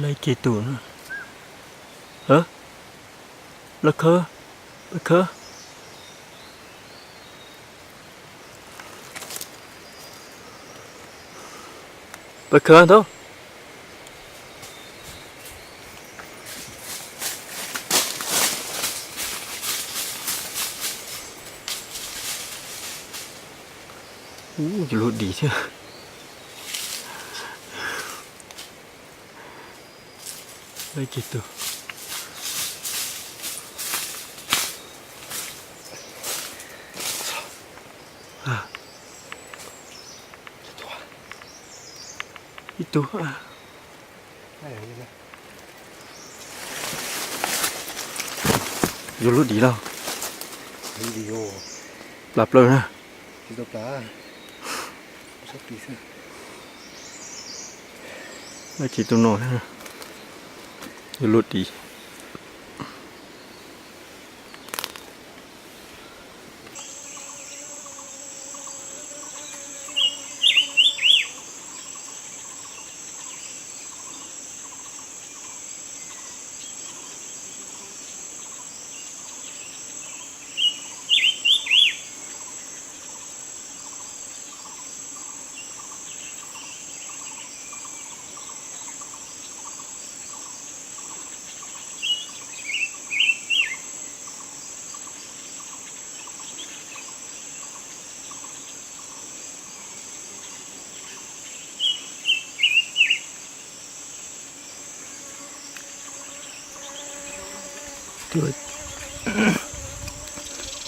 Laib ces tus na. Lawv khawb, lawv khawb, lawv khawb ntau. Ub, yuav luag dim thiab. Laib ces tus, ib tug. Yuav luag dim los? Plas plaws na. Laib ces tus no, yuav luag dim.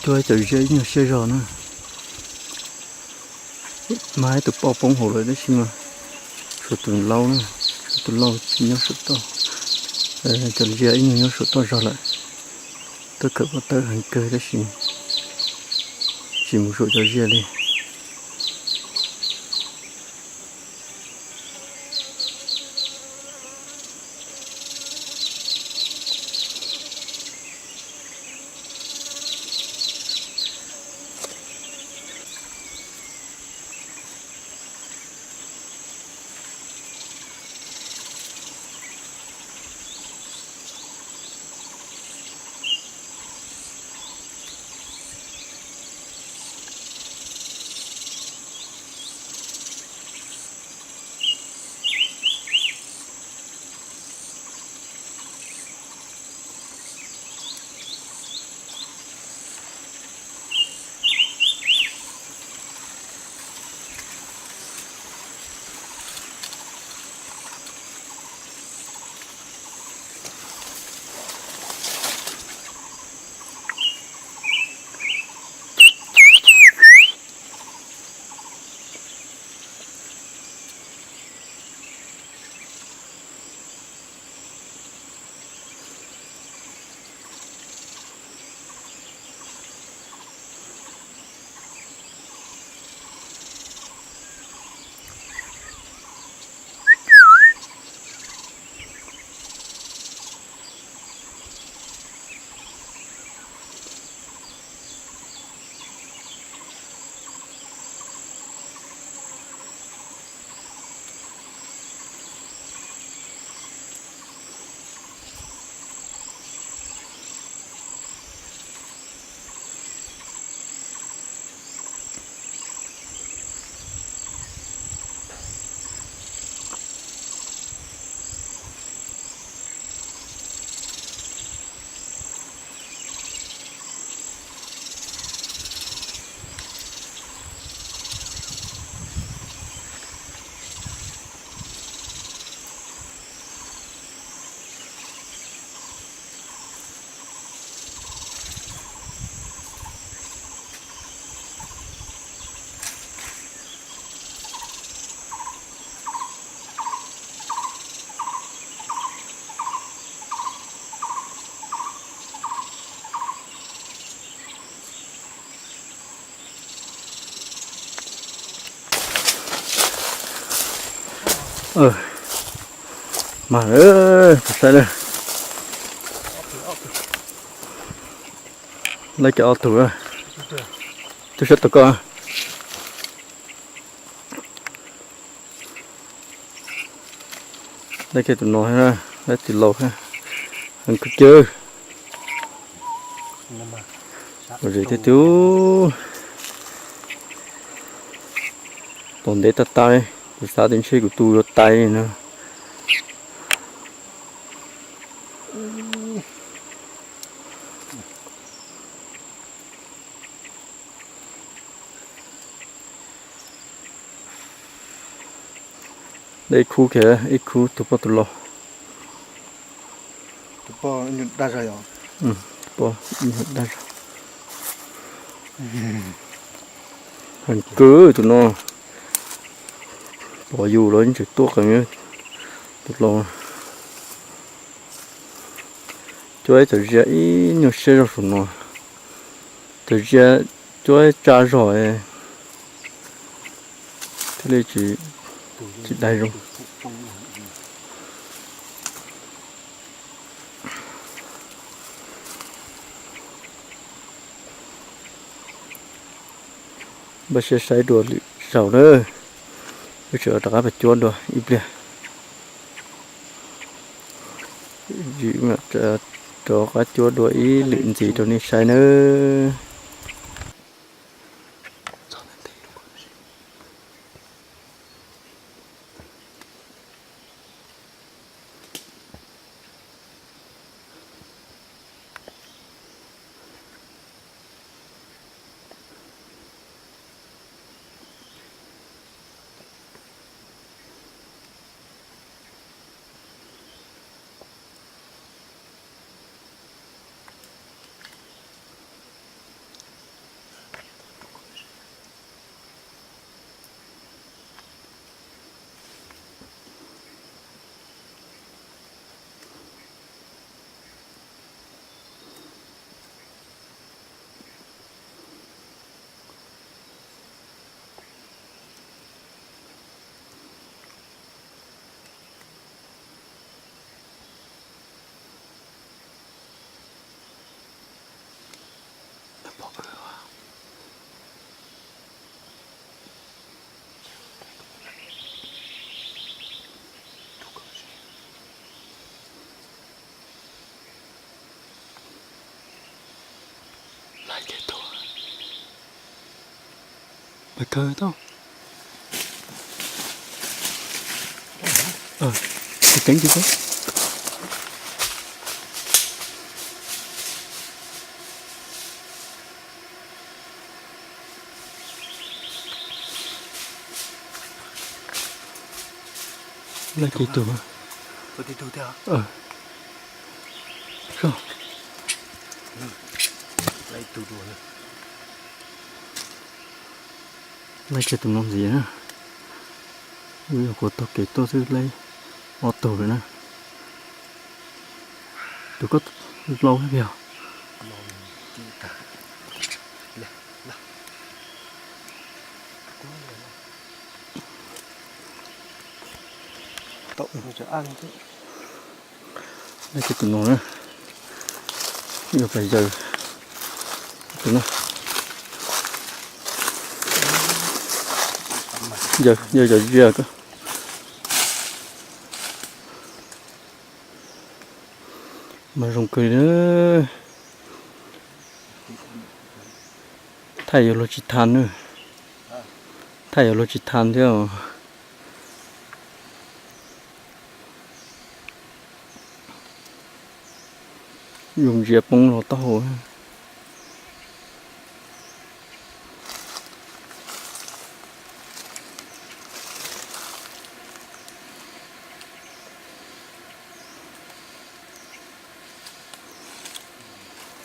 Cuag cov zia ib nyuag siab zog na. Mas ib tus poj poob hauv lawm tab sis mas tshuav tus laus na, tshuav tus laus tsis nyob saum toj. Cov zia ib nyuag nyob saum toj zog lawm. Tuaj kawm pov tawb heev kawg tab sis tsis mus saum cov zia li. Mas, saib na. Laib cov ob tug. Twb sab tau koj. Dab kiag tus no, dab tsis laus, heev kawg cawg. Lom zem tiag tiag. Tos ntev tag tag li, kuv xav tias ntshe kuv tus yuav tais li no. Dej ib khub kiag, ib khub tus poj tus los. Tus poj ib nyuag dag zog. Heev kawg tus no. Pom yus los yeej tseem tuaj qees tus los. Cuab ib txawm zia ib nyuag siab zog saum no. Txawm zia cuab tsa zog thiaj li tsis dai zoo. Npaj siab saib dua lwm zaus na. Wb tseem rov qab pais cuab dua ib pliag. Rov qab cuab dua ib lwm ntxiv rau nej saib nawb. Mas kawg tau. Keev tis. Laj kis tug. Laij kiag tus no ntxiv na. Wb yog kuv taug kev tuaj xwb laij ob tug lawm na. Tus koj laus thiab yog. Laij kiag tus no na. Yog pais yaws tus no. Yaws, yaws cov zia ko. Mas zoo kawg li na. Thaij yuav luag tsis tha na. Thaij yuav luag tsis tha thiab. Zoo ntsia poob los taub hau.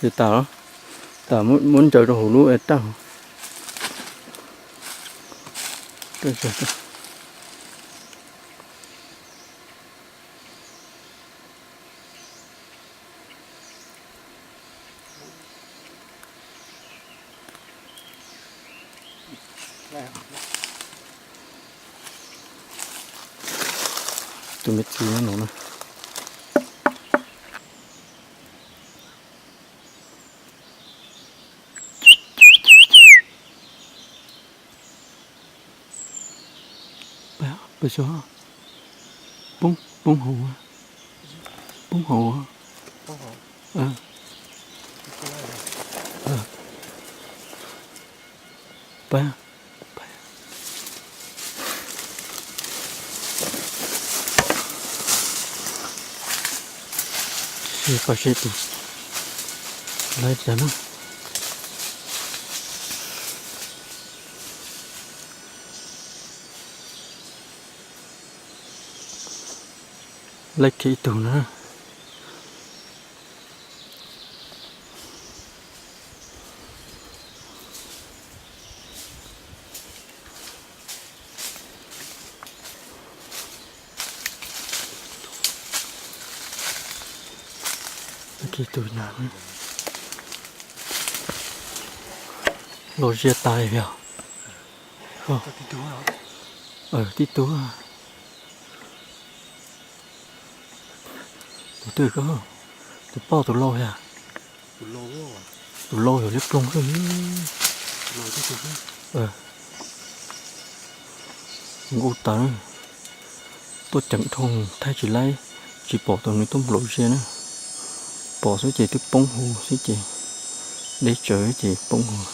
Ces tas, tas muab ntsaws rau hauv lub es raj. Tus me txiv no na. Peb xyov poob. Poob hauv, poob hauv. Pab, pab. Sim pom seb tus laib cas na. Laib kiag ib tug na. Laib kiag ib tug na. Los zias tas yog. Tib tug. Tus twg ko? Tus poj tus lau yog? Tus lau yog liab ploog xwb. Nqus tawv, tuaj ceev dhau thaij tsis laib, tsis pom tau nws tuaj nplaum zias na. Pom xwb ces twb poob hauv xwb ces, deb tsawv ces poob hauv.